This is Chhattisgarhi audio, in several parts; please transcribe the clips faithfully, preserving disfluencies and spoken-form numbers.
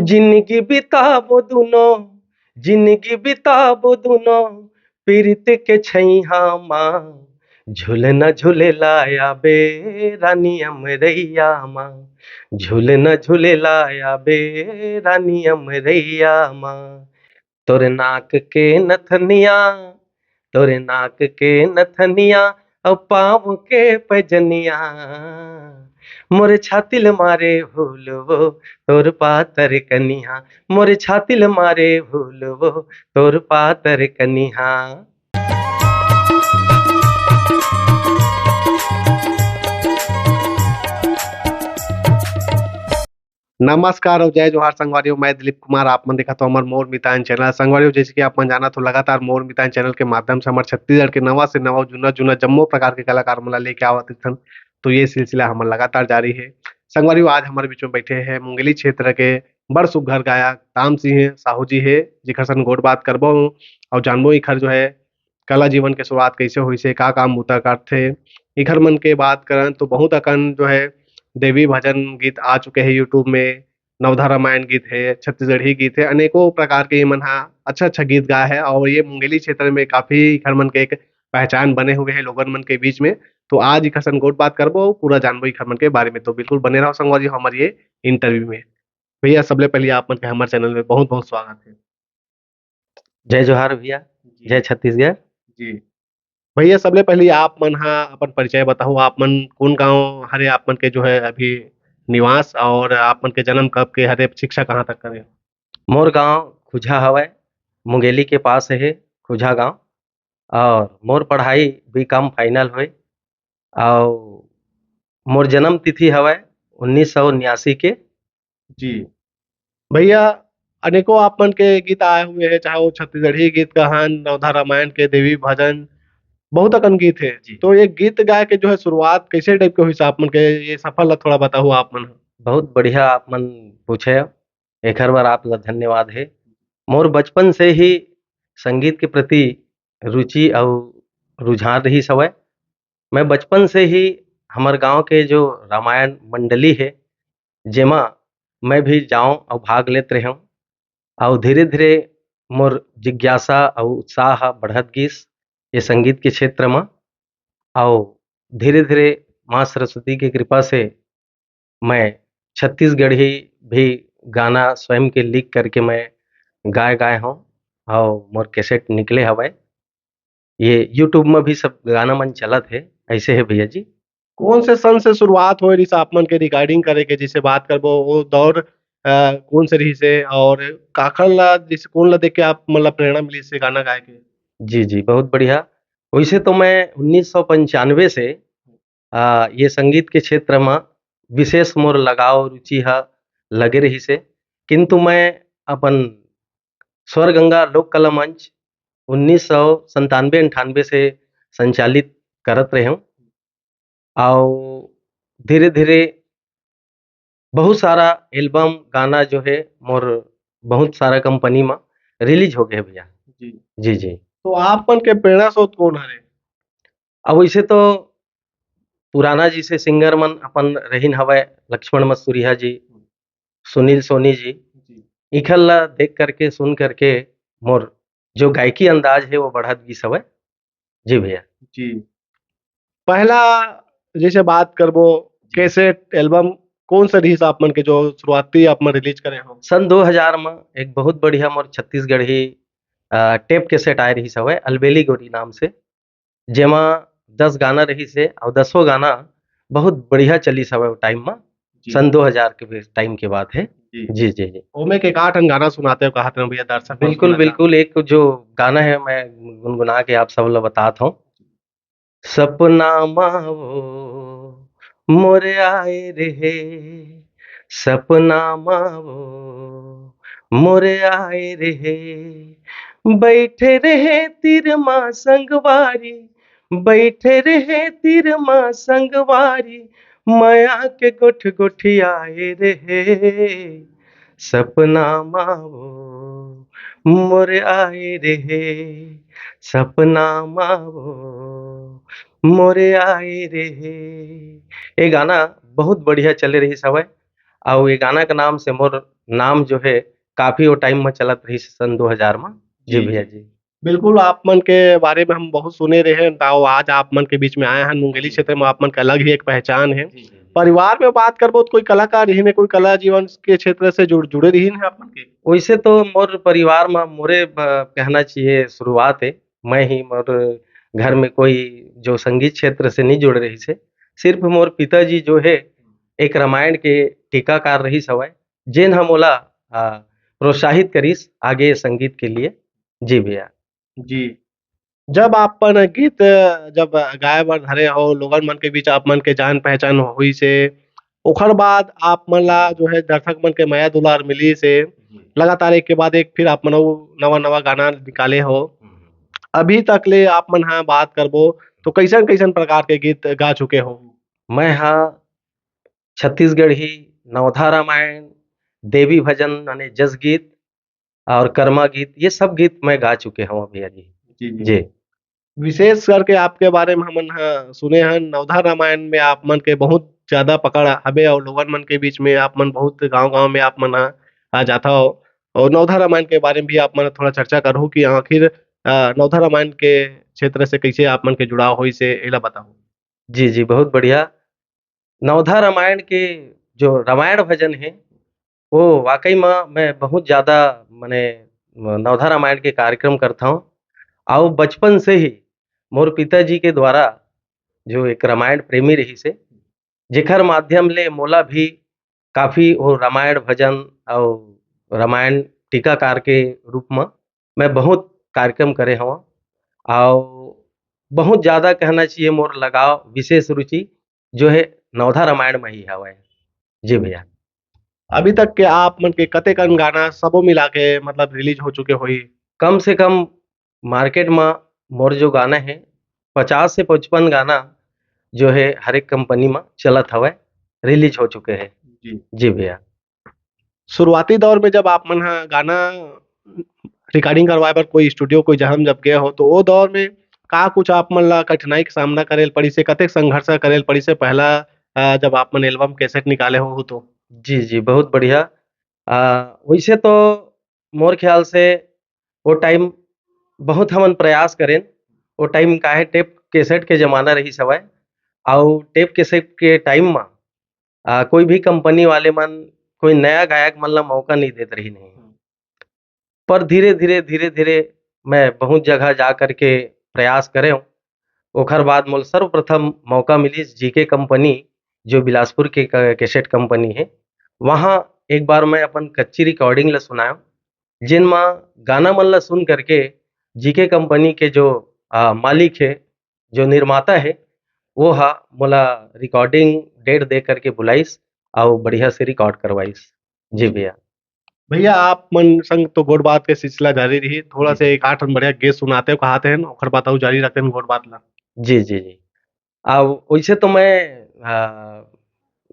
जिंदगी बिताबो दुनो, जिंदगी बिताबो दुनो, पीरित के छैहा मा। झूलना झूलेला आबे रानी अमरैया मा, झूलना झूलेला आबे रानी अमरैया मा। तोर नाक के नथनिया, तोर नाक के नथनिया, अउ पाँव के पैजनिया। मोर छाती ल मारे हुलवो तोर पातर कनिहा, मोर छाती ल मारे हुलवो तोर पातर कनिहा। नमस्कार अउ जय जोहार संगवारी हो, मैं दिलीप कुमार, आप मन देखत हो हमर मोर मितान चैनल। संगवारी हो, जैसे कि आप मन जानत हो, लगातार मोर मितान चैनल के माध्यम से हमर छत्तीसगढ़ के नवा से नवा, जुन्ना जुन्ना जम्मो प्रकार के कलाकार मन ला लेके आवत रहिथन। तो ये सिलसिला हमर लगातार जारी हे। संगवारी हो, आज हमर बीच में बैठे हैं मुंगेली क्षेत्र के बड़ सुघर गायक ताम सिंह साहू जी हे, जेकर संग गोठ बात करबो अउ जानबो इखर जो है कला जीवन के शुरुआत कैसे होइस हे, का काम बूता करथे। इखर मन के बात करन तो बहुत अकन जो है देवी भजन गीत आ चुके हैं YouTube में, नवधा रामायण गीत है, छत्तीसगढ़ी गीत है, अनेकों प्रकार के ये मन हा अच्छा अच्छा गीत गाए है और ये मुंगेली क्षेत्र में काफी इखर मन के एक पहचान बने हुए है लोगन मन के बीच में। तो आज इखर संग गोठ बात करबो, पूरा जानबो इखर मन के बारे में। तो बिल्कुल बने रहो संगवारी हो हमर ये इंटरव्यू में। भैया, सबले पहले आप मन के हमर चैनल में बहुत बहुत स्वागत है। जय जोहार भैया, जी। जय छत्तीसगढ़। जी। भैया, सबले पहले आप मन हा अपन परिचय बताओ, आप मन कौन गांव हरे, आप मन के जो है अभी निवास और आप मन के जन्म कब के हरे, शिक्षा कहाँ तक करे? मोर गांव खुजहा हवय, मुंगेली के पास हे खुजहा गांव, और मोर पढ़ाई बीकॉम फाइनल होय, और मोर जन्म तिथि हवय उन्नीस सौ उन्यासी के। जी। भैया, अनेकों आप मन के गीत आए हुए हैं, चाहे वो छत्तीसगढ़ी गीत कहन, नवधा रामायण के देवी भजन, बहुत अकन गीत है। जी। तो ये गीत गाए के जो है शुरुआत कैसे टाइप के होइस आप मन के, ये सफर ला थोड़ा बताओ आप मन। बहुत बढ़िया आप मन पूछे, एखर बर आप ला धन्यवाद है। मोर बचपन से ही संगीत के प्रति रुचि अउ रुझान रहिस हवय। मैं बचपन से ही हमर गांव के जो रामायण मंडली है, जेमा मैं भी जाऊं अउ भाग लेत रहेंव, अउ धीरे-धीरे मोर जिज्ञासा अउ उत्साह ह बढ़त गिस ये संगीत के क्षेत्र म, अउ धीरे-धीरे माँ सरस्वती के कृपा से मैं छत्तीसगढ़ी भी गाना स्वयं के लिख करके मैं गाए, गाए हंव, अउ मोर कैसेट निकले हवय। ये YouTube म भी सब गाना मन चलत हे, ऐसे हे भैया जी। कौन से सन से शुरुआत होए रिहिस आप मन के रिकॉर्डिंग करे के, जैसे बात करबो वो दौर, अ, कौन से रिहिस हे और काखर ला, जैसे कौन ला देख के आप मन ला प्रेरणा मिलिस हे गाना गाए के? जी, जी, बहुत बढ़िया। वैसे तो मैं उन्नीस सौ पंचानवे से, अ, ये संगीत के क्षेत्र म विशेष मोर लगाव रुचि ह लगे रिहिस हे, किंतु मैं अपन स्वर गंगा लोक कला मंच उन्नीस सौ संतानवे अंठानवे से संचालित करत रहेंव। अउ धीरे-धीरे बहुत सारा एल्बम, गाना जो हे मोर बहुत सारा कंपनी म रिलीज हो गे हे भैया। जी। जी, जी। तो आप मन के प्रेरणा स्रोत कौन हरे? अब वैसे तो पुराना जैसे सिंगर मन अपन रहिन हवय, लक्ष्मण मस्तुरिया जी, सुनील सोनी जी, जी। इखर ला देख करके, सुन करके मोर जो गायकी अंदाज हे वो बढ़त गिस हवय। जी भैया। जी। पहला जैसे बात करबो जी। कैसेट एल्बम कौन सा रिहिस आप मन के जो शुरुआती आप मन रिलीज करे हो? सन दो हज़ार म एक बहुत बढ़िया मोर छत्तीसगढ़ी, अ, टेप कैसेट आए रिहिस हवय अलबेली गोरी नाम से, जेमा दस गाना रिहिस हे अउ दसों गाना बहुत बढ़िया चलिस हवय वो टाइम म। जी। सन दो हज़ार के भी टाइम के बात हे। जी। जी, जी, जी। ओमे के एकाठन गाना सुनाते हो, कहत रहे भैया दर्शक मन बिल्कुल, सुनना बिल्कुल। एक जो गाना हे मैं गुनगुना के आप सब ला बतात हंव। सपना मा वो मोर आए रहे, सपना मा वो मोर आए रहे, बैठे रहे तीर मा संगवारी, बैठे रहे तीर मा संगवारी, मया के गोठ गोठियाए रहे। सपना मा वो मोर आए रहे, सपना मा वो मोर आए रहे। ये गाना बहुत बढ़िया चले रहिस हवय। अउ ये गाना के नाम से मोर नाम जो है काफी वो टाइम में चलत रही सन दो हज़ार में। जी जी, भैया जी। जी। बिल्कुल, आप मन के बारे में हम बहुत सुने रहे हैं, तो आज आप मन के बीच में आए हैं। मुंगेली क्षेत्र में आप मन के अलग ही एक पहचान है। परिवार में बात करबो तो कोई कलाकार ही ने, कोई कला जीवन के क्षेत्र से जुड़ जुड़े रही है आप मन के? वैसे तो मोर परिवार में मोरे ब-, कहना चाहिए शुरुआत है, मैं ही मोर घर में कोई जो संगीत क्षेत्र से नहीं जुड़ रही से, सिर्फ मोर पिताजी जो है एक रामायण के टीकाकार रही सवय, जेन हम ओला आ, प्रोत्साहित करिस आगे संगीत के लिए। जी भैया। जी। जब आप मन गीत जब गाए बर धरे हो, लोगन मन के बीच आप मन के जान पहचान होइस हे, ओखर बाद आप मन ला जो है दर्शक मन के मया दुलार मिलिस हे, लगातार एक के बाद एक फिर आप मन अउ नवा-नवा गाना निकाले हो। अभी तक ले आप मन हा बात करबो तो कैसन-कैसन प्रकार के गीत गा चुके हो? मैं हा छत्तीसगढ़ी, नवधा रामायण, देवी भजन माने जस गीत और कर्मा गीत, ये सब गीत मैं गा चुके हवं भैया जी। जी, जी। जी। विशेष करके आपके बारे में हमन ह सुने हन, नवधा रामायण में आप मन के बहुत ज्यादा पकड़ हबे और लोगन मन के बीच में आप मन बहुत गांव-गांव में आप मन ह आ जाथा हो। और नवधा रामायण के बारे में भी आप मन थोड़ा चर्चा करहु कि आखिर, अ, नवधा रामायण के क्षेत्र से कैसे आप मन के जुड़ाव होइस हे, एला बताहु। जी, जी, बहुत बढ़िया। नवधा रामायण के जो रामायण भजन हे, वो वाकई म मैं बहुत ज़्यादा मने नवधा रामायण के कार्यक्रम करथंव। अउ बचपन से ही मोर पिताजी के द्वारा जो एक रामायण प्रेमी रहिस हे, जेकर माध्यम ले मोला भी काफ़ी वो रामायण भजन अउ रामायण टीकाकार के रूप म मैं बहुत कार्यक्रम करे हवं। अउ बहुत ज़्यादा कहना चाहिए मोर लगाव, विशेष रुचि जो है नवधा रामायण म ही हवय। जी भैया। अभी तक के आप मन के कतेकन गाना सबो मिला के मतलब रिलीज हो चुके होही? कम से कम मार्केट म मोर जो गाना हे पचास से पचपन गाना जो है हर एक कंपनी म चलत हवय, रिलीज हो चुके हे। जी। जी भैया। शुरुआती दौर में जब आप मन ह गाना रिकॉर्डिंग करवाए बर कोई स्टूडियो, कोई जगह में जब गए हो, तो वो दौर में का कुछ आप मन ला कठिनाई के सामना करे ल पड़िस हे? कतेक संघर्ष करे ल पड़िस हे पहला, अ, जब आप मन एल्बम कैसेट निकाले हो, हो तो? जी, जी, बहुत बढ़िया। अ, वैसे तो मोर ख्याल से वो टाइम बहुत हमन प्रयास करेन। वो टाइम का हे, टेप कैसेट के ज़माना रहिस हवय। अउ टेप कैसेट के टाइम म, अ, कोई भी कंपनी वाले मन कोई नया गायक मन ला मौका नहीं देत रहिन हे। पर धीरे-धीरे, धीरे-धीरे मैं बहुत जगह जा कर के प्रयास करेंव। ओखर बाद मोला सर्वप्रथम मौका मिलिस जीके कंपनी, जो बिलासपुर के क-, कैसेट कंपनी हे, वहाँ एक बार मैं अपन कच्ची रिकॉर्डिंग ला सुनाएंव, जेन म गाना मन ला सुन करके जीके कंपनी के जो, अ, मालिक हे, जो निर्माता हे, वो हा मोला रिकॉर्डिंग डेट दे करके बुलाइस अउ बढ़िया से रिकॉर्ड करवाइस। जी भैया। भैया, आप मन संग तो गोठ बात के सिलसिला जारी रही, थोड़ा हम्म। से एक आठ ठन बढ़िया गीत सुनाते हो, कहाते हैं, ओखर बाद अउ जारी रखते हैं गोठ बात ला। जी, जी, जी। अब वैसे तो मैं, आ,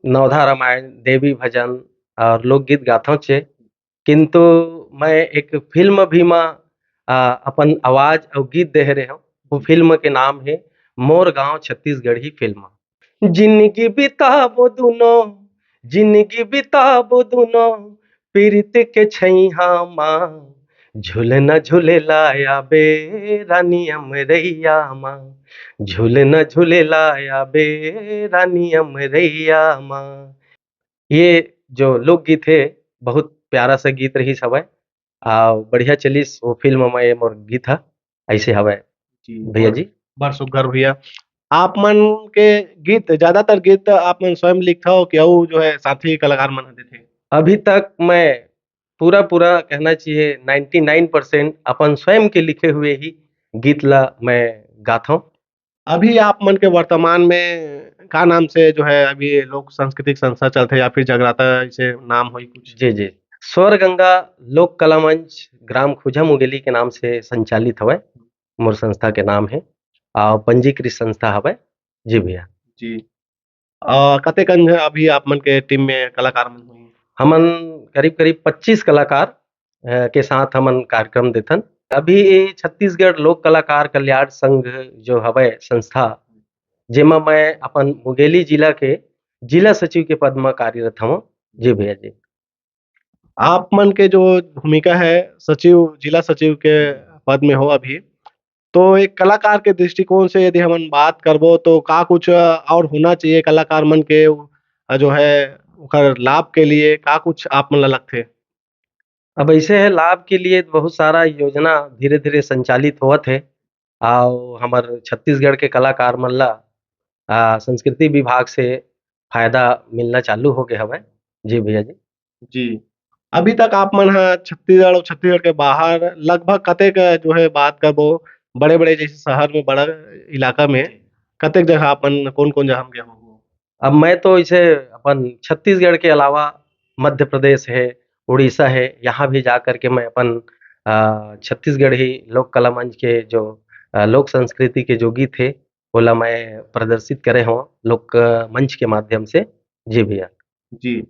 नवधा रामायण, देवी भजन और लोकगीत गाथव चे, किंतु मैं एक फिल्म भी म, आ, अपन आवाज अउ गीत देहे रहेंव। वो फिल्म के नाम हे मोर गांव छत्तीसगढ़ी फिल्म। जिंदगी बिताबो दुनो, जिंदगी बिताबो दुनो, पीरित के छैहा मा। झूलना झूलेला आबे रानी अमरैया मा, झूलना झूलेला आबे रानी अमरैया मा। ये जो लोकगीत हे, बहुत प्यारा सा गीत रहिस हवय। आ, बढ़िया चलिस वो फिल्म म ये मोर गीत ह, ऐसे हवय जी, भैया बहुत जी। बड़ सुग्घर भैया। आप मन के गीत, ज्यादातर गीत आप मन स्वयं लिखथव कि अउ जो है साथी कलाकार मन ह देथे? अभी तक मैं पूरा, पूरा कहना चाहिए नाइंटी नाइन परसेंट अपन स्वयं के लिखे हुए ही गीत ला मैं गाथव। अभी आप मन के वर्तमान में का नाम से जो है अभी लोक सांस्कृतिक संस्था चलथे या फिर जगराता ऐसे नाम होई कुछ? जी, जी। स्वर गंगा लोक कला मंच ग्राम खुजा मुंगेली के नाम से संचालित हवय। मोर संस्था के नाम हे, अ, पंजीकृत संस्था हवय। जी भैया। जी। अ, कतेकन झन अभी आप मन के टीम में कलाकार मन होही? हमन करीब-करीब पच्चीस कलाकार, अ, के साथ हमन कार्यक्रम देथन। अभी ये छत्तीसगढ़ लोक कलाकार कल्याण संघ जो हवय संस्था, जेमा मैं अपन मुंगेली जिला के जिला सचिव के पद म कार्यरत हवं। जी भैया जी। आप मन के जो भूमिका है सचिव, जिला सचिव के पद में हो अभी, तो एक कलाकार के दृष्टिकोण से यदि हमन बात करबो तो का कुछ और होना चाहिए कलाकार मन के, जो है ओकर लाभ के लिए का कुछ आप मन ला लगथे? अब ऐसे है, लाभ के लिए बहुत सारा योजना धीरे धीरे संचालित होवत है। और हमर छत्तीसगढ़ के कलाकार मन ला आ, संस्कृति विभाग से फायदा मिलना चालू हो गए हवय। जी भैया जी। जी, अभी तक आप मन ह छत्तीसगढ़ और छत्तीसगढ़ के बाहर लगभग कतेक, जो है बात करबो, बड़े बड़े जैसे शहर में, बड़ा इलाका में कतेक जगह आप मन कौन कौन जगह में गए हो? अब मैं तो इसे अपन छत्तीसगढ़ के अलावा मध्य प्रदेश है, उड़ीसा है, यहाँ भी जा करके मैं अपन आ, छत्तीसगढ़ी लोक कला मंच के जो आ, लोक संस्कृति के जो गीत है, ओला मैं प्रदर्शित करे हूँ लोक मंच के माध्यम से। जी भैया। जी,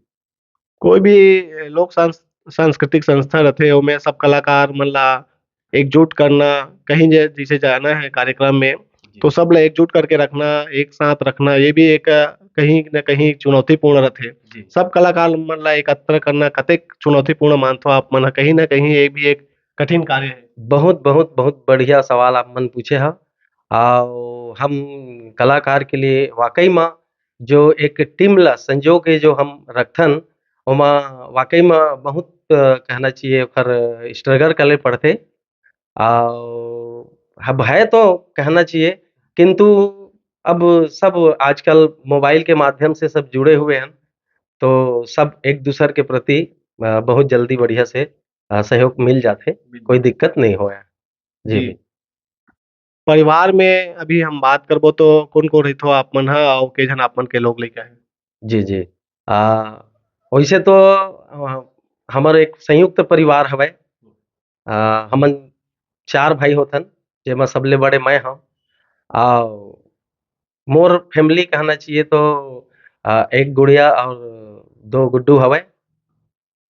कोई भी लोक सांस-, सांस्कृतिक संस्था रहते, ओमे सब कलाकार मन ला एकजुट करना, कहीं जे-, जैसे जाना है कार्यक्रम में, तो सब ला एकजुट करके रखना, एक साथ रखना, ये भी एक, अ, कहीं न कहीं चुनौतीपूर्ण रहते। सब कलाकार मन ला एकत्र करना कतेक चुनौतीपूर्ण मानथो आप मन ह? कहीं न कहीं ये भी एक कठिन कार्य है। बहुत, बहुत, बहुत बढ़िया सवाल आप मन पूछे ह। और हम कलाकार के लिए वाकई में जो एक टीम ला संजो के जो हम रखथन, ओमा वाकई में बहुत, अ, कहना चाहिए, ओकर स्ट्रगल करे पड़थे। और अब है तो कहना चाहिए, किंतु अब सब आजकल मोबाइल के माध्यम से सब जुड़े हुए हैं, तो सब एक दूसर के प्रति, अ, बहुत जल्दी बढ़िया से, अ, सहयोग मिल जाथे, कोई दिक्कत नहीं होय। जी। जी। परिवार में अभी हम बात करबो तो कौन-कौन रहिथो आप मन ह, अउ के झन आप मन के लोग लइका हे? जी, जी। अ, वइसे तो अ, हमर एक संयुक्त परिवार हवय। अ, हमन चार भाई होथन, जेमा सबले बड़े मैं हंव। अउ मोर फैमिली कहना चाहिए तो अ, एक गुड़िया अउ दो गुड्डू हवय।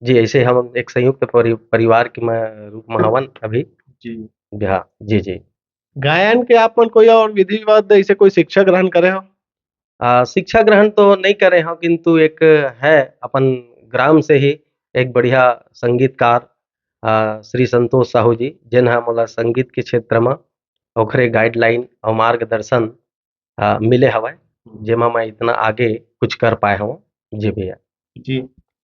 जी, ऐसे हम एक संयुक्त परि-, परिवार के म-, रूप में हवन अभी। जी। हाँ, जी, जी। गायन के आप मन कोई और विधिवत ऐसे कोई शिक्षा ग्रहण करे हो? अ, शिक्षा ग्रहण तो नहीं करे हो, किंतु एक है अपन ग्राम से ही एक बढ़िया संगीतकार, अ, श्री संतोष साहू जी, जेन ह मोला संगीत के क्षेत्र म ओखरे गाइडलाइन और मार्गदर्शन अ, मिले हवय, हम्म। जेमा मैं इतना आगे कुछ कर पाए हवं। जी भैया। जी,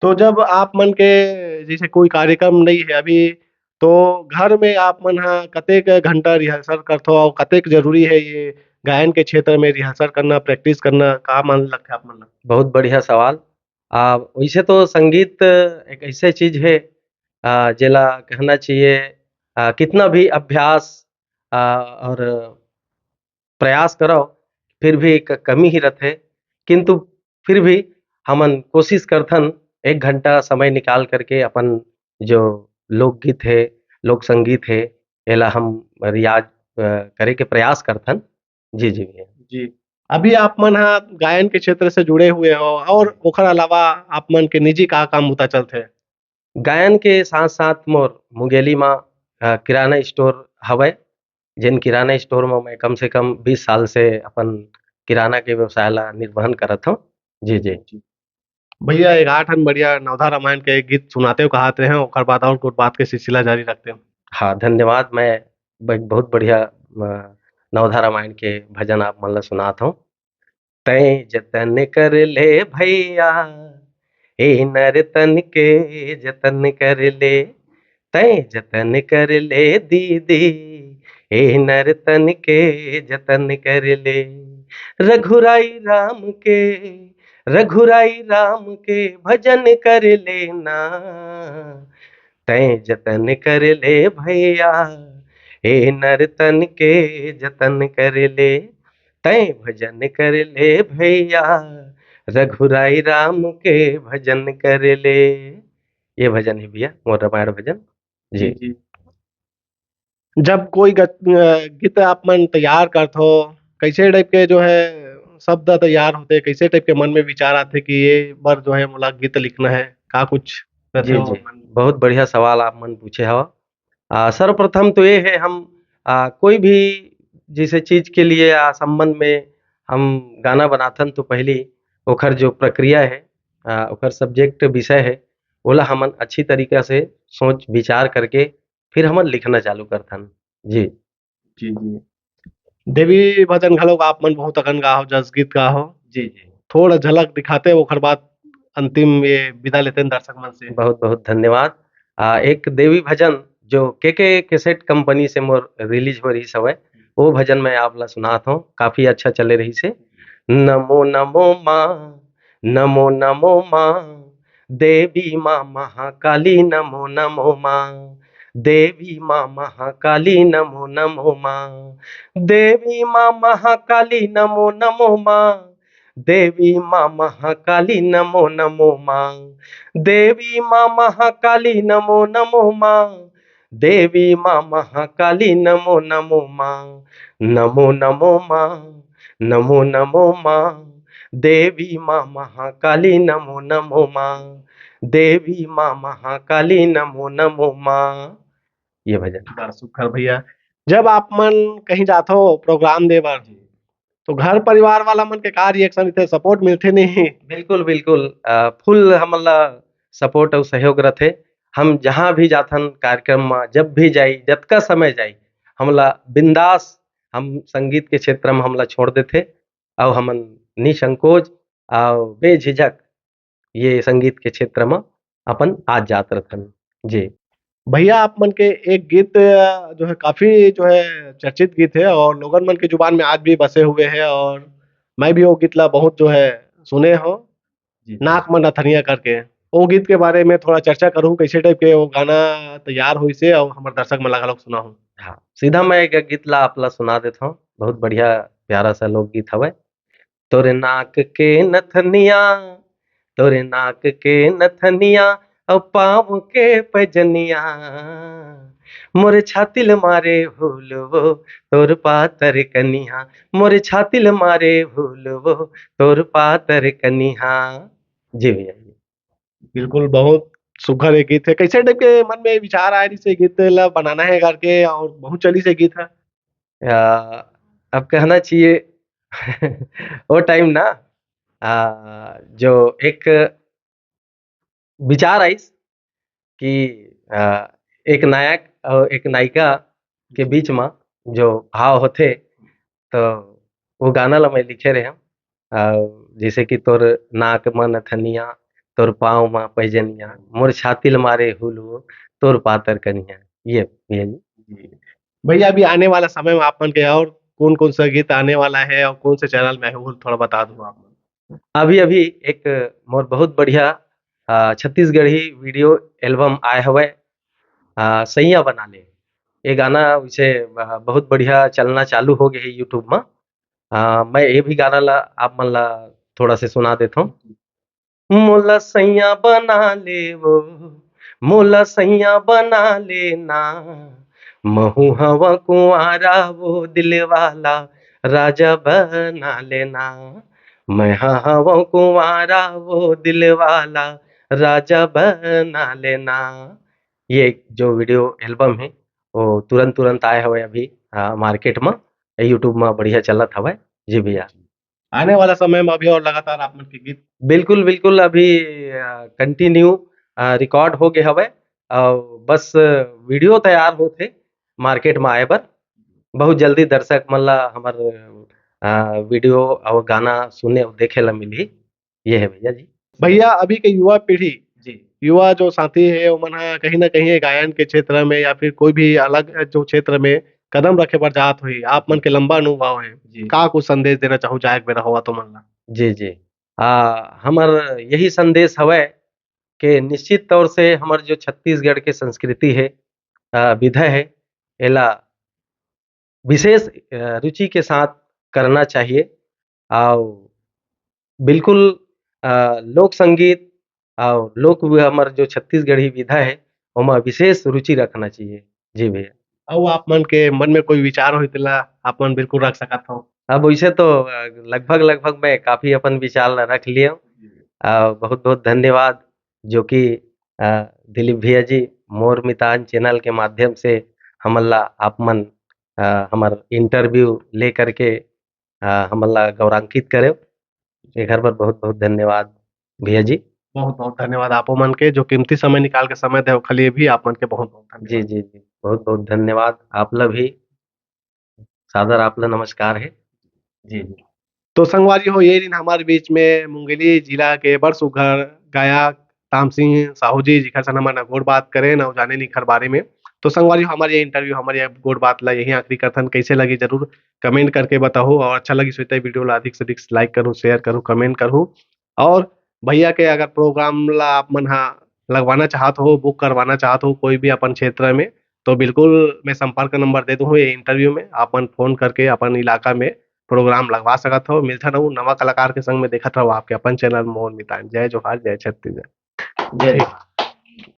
तो जब आप मन के जैसे कोई कार्यक्रम नहीं है अभी, तो घर में आप मन ह कतेक घंटा रिहर्सल करथो और कतेक जरूरी है ये गायन के क्षेत्र में रिहर्सल करना, प्रैक्टिस करना, का मन लगथे आप मन ला? बहुत बढ़िया सवाल। आ, वैसे तो संगीत एक ऐसे चीज है, आ, जेला कहना चाहिए, आ, कितना भी अभ्यास, आ, और प्रयास करव, फिर भी क-, कमी ही रथे, किंतु फिर भी हमन कोशिश करथन एक घंटा समय निकाल करके अपन जो लोकगीत हे, लोक संगीत हे, एला हम रियाज, अ, करे के प्रयास करथन। जी, जी भैया। जी। अभी आप मन ह गायन के क्षेत्र से जुड़े हुए हो और ओखर अलावा आप मन के निजी का काम बुता चलथे? गायन के साथ-साथ मोर मुंगेली म, अ, किराना स्टोर हवय, जेन किराना स्टोर म मैं कम से कम बीस साल से अपन किराना के व्यवसाय ला निर्वहन करत हंव। जी, जी। जी। भैया, एक आठ ठन बढ़िया नवधा रामायण के एक गीत सुनाते हो, कहात रहे हो, ओकर बाद और कुछ बात के सिलसिला जारी रखते हो। हाँ, धन्यवाद। मैं ब-, बहुत बढ़िया, अ, नवधा रामायण के भजन आप मन ला सुनात हंव। तैं जतन कर ले भैया, ए नर तन के जतन कर ले। तैं जतन कर ले दीदी, ए नर तन के जतन कर ले। रघुराई राम के, रघुराई राम के भजन कर लेना। तैं जतन कर ले भैया, ए नर तन के जतन कर ले। तैं भजन कर ले भैया, रघुराई राम के भजन कर ले। ये भजन है भैया, मोर रामायण भजन। जी। जी। जब कोई गत-, अ, गीत आप मन तैयार करथो, कैसे टाइप के जो है शब्द तैयार होते, कैसे टाइप के मन में विचार आते कि ये बार जो है मोला गीत लिखना है, का कुछ जी, जी। बहुत बढ़िया सवाल आप मन पूछे हव। आ, सर्वप्रथम तो ये है, हम, आ, कोई भी जैसे चीज के लिए, आ, संबंध में हम गाना बनाथन, तो पहली ओखर जो प्रक्रिया है, अ, ओकर सब्जेक्ट विषय हे, ओला हमन अच्छी तरीका से सोच विचार करके फिर हमन लिखना चालू करथन। जी। जी, जी। देवी भजन घलोक आप मन बहुत अकन गाहो, जस गीत गाहो। जी, जी। थोड़ा झलक दिखाते, ओखर बाद अंतिम ये विदा लेते हैं दर्शक मन से। बहुत, बहुत धन्यवाद। अ, एक देवी भजन जो केके कैसेट कंपनी से मोर रिलीज हो रहिस हवय, वो भजन मैं आप ला सुनात हौं, काफी अच्छा चले रहिस हे। नमो नमो माँ, नमो नमो माँ, देवी माँ महाकाली नमो नमो माँ, देवी माँ महाकाली नमो नमो माँ, देवी माँ महाकाली नमो नमो माँ, देवी माँ महाकाली नमो नमो माँ, देवी माँ महाकाली नमो नमो माँ, देवी माँ महाकाली नमो नमो माँ, नमो नमो माँ, नमो नमो माँ, देवी माँ महाकाली नमो नमो माँ, देवी माँ महाकाली नमो नमो माँ। ये भजन। बड़ा सुघर भैया। जब आप मन कहीं जाथो प्रोग्राम दे बर, तो घर परिवार वाला मन के का रिएक्शन रहिथे, सपोर्ट मिलथे नहीं? बिल्कुल, बिल्कुल। अ, फुल हमन ला सपोर्ट अउ सहयोग रथे। हम जहाँ भी जाथन कार्यक्रम म, जब भी जाई, जतका समय जाई, हमला बिंदास हम संगीत के क्षेत्र म हमला छोड़ देथे अउ हमन निसंकोच अउ बेझिझक ये संगीत के क्षेत्र म अपन आ जात रथन। जी। भैया, आप मन के एक गीत, अ, जो है काफी जो है चर्चित गीत है और लोगन मन के जुबान में आज भी बसे हुए है और मैं भी वो गीत ला बहुत जो है सुने हौं, जी। नाक म नथनिया करके। वो गीत के बारे में थोड़ा चर्चा करहूँ, कैसे टाइप के वो गाना तैयार होइस हे और हमर दर्शक मन ला घलोक सुनाहूँ। हाँ, सीधा मैं एक गीत ला आप ला सुना देत हौं। बहुत बढ़िया प्यारा सा लोकगीत हवय। तोरे नाक के नथनिया, तोरे नाक के नथनिया, अउ पाँव के पैजनिया, मोरे छाती ल मारे हुलवो तोर पातर कनिहा, मोरे छाती ल मारे हुलवो तोर पातर कनिहा। जी भैया जी। बिल्कुल, बहुत सुघर ये गीत है। कैसे टाइप के मन में विचार आए रहिस ये गीत ला बनाना है करके और बहुत चलिस ये गीत है? अ, अब कहना चाहिए वो टाइम ना, अ, जो एक विचार आइस कि, अ, एक नायक अउ एक नायिका के बीच म जो भाव होथे, तो वो गाना ला मैं लिखे रहेंव। अउ जैसे कि तोर नाक म नथनिया, तोर पाँव म पैजनिया, मोर छाती ल मारे हुलवो, तोर पातर कनिहा। ये, ये जी। जी। भैया, अभी आने वाला समय में आप मन के और कौन-कौन सा गीत आने वाला है और कौन से चैनल में है, वो थोड़ा बता दो आप मन। अभी-अभी एक मोर बहुत बढ़िया, अ, छत्तीसगढ़ी वीडियो एल्बम आए हवय, अ, सैंया बना ले। ये गाना वैसे ब-, बहुत बढ़िया चलना चालू हो गए है YouTube म। अ, मैं ये भी गाना ला आप मन ला थोड़ा से सुना देथौं। मोला सैंया बना ले वो, मोला सैंया बना लेना, महू हवा कुंवारा वो दिलवाला राजा बना लेना, मैं हा हवा कुंवारा वो दिलवाला राजा बना लेना। ये जो वीडियो एल्बम है, वो तुरंत-तुरंत आए हवय अभी, अ, मार्केट म, YouTube म बढ़िया चलत हवय। जी भैया। आने वाला समय म अभी और लगातार आप मन के गीत बिल्कुल, बिल्कुल, अभी, अ, कंटिन्यू, अ, रिकॉर्ड हो गे हवय अउ बस वीडियो तैयार होत हे मार्केट म आए बर। बहुत जल्दी दर्शक मन ला हमर, अ, वीडियो अउ गाना सुने अउ देखे ला मिलही। ये है भैया जी। भैया, अभी के युवा पीढ़ी, जी। युवा जो साथी हे, ओमन ह कहीं न कहीं गायन के क्षेत्र में या फिर कोई भी अलग जो क्षेत्र में कदम रखे बर जात होही, आप मन के लंबा अनुभव हे, जी। का कुछ संदेश देना चाहू जाए के बेरा होवत ओमन ला? जी, जी। आ, हमर यही संदेश हवय कि निश्चित तौर से हमर जो छत्तीसगढ़ के संस्कृति हे, अ, विधा हे, एला विशेष, अ, रुचि के साथ करना चाहिए। अउ बिल्कुल, अ, लोक संगीत अउ लोक वि-, हमर जो छत्तीसगढ़ी विधा हे, ओमा विशेष रुचि रखना चाहिए। जी भैया। अउ आप मन के मन में कोई विचार होही, तेला आप मन बिल्कुल रख सकत हव। अब वैसे तो, अ, लगभग, लगभग मैं काफ़ी अपन विचार ला रख लिया। अ, बहुत-बहुत धन्यवाद, जो कि, अ, दिलीप भैया जी, मोर मितान चैनल के माध्यम से हमन ला आप मन, अ, हमर इंटरव्यू ले करके, अ, हमन ला गौरवान्वित करेव। एखर बर बहुत-बहुत धन्यवाद भैया जी। बहुत बहुत धन्यवाद आपो मन के, जो कीमती समय निकाल के समय दे, ओखर लिए भी आप मन के बहुत बहुत धन्यवाद। जी जी जी बहुत बहुत धन्यवाद आप ला भी। सादर आप ला नमस्कार है। जी जी। तो संगवारी हो, ये दिन हमारे बीच में मुंगेली जिला के बड़ सुघर गायक तामसिंह साहू जी, जिखर सन हमन गोठ बात करेन अउ जानेन इखर बारे में। तो संगवारी हो, हमारे ये इंटरव्यू, हमारे ये गोठ बात ला यही आखिरी करथन। कैसे लगी जरूर कमेंट करके बताओ, और अच्छा लगी सोचते वीडियो ला अधिक से अधिक लाइक करूँ, शेयर करूँ, कमेंट करूँ। और भैया के अगर प्रोग्राम ला आप मन हा लगवाना चाहत हो, बुक करवाना चाहत हो कोई भी अपन क्षेत्र में, तो बिल्कुल मैं संपर्क नंबर दे दूँ ये इंटरव्यू में। आप मन फोन करके अपन इलाका में प्रोग्राम लगवा सकत हो। मिलथन अउ नवा कलाकार के संग में, देखत रहो आपके अपन चैनल मोर मितान। जय जोहार, जय छत्तीसगढ़। जय जोहार।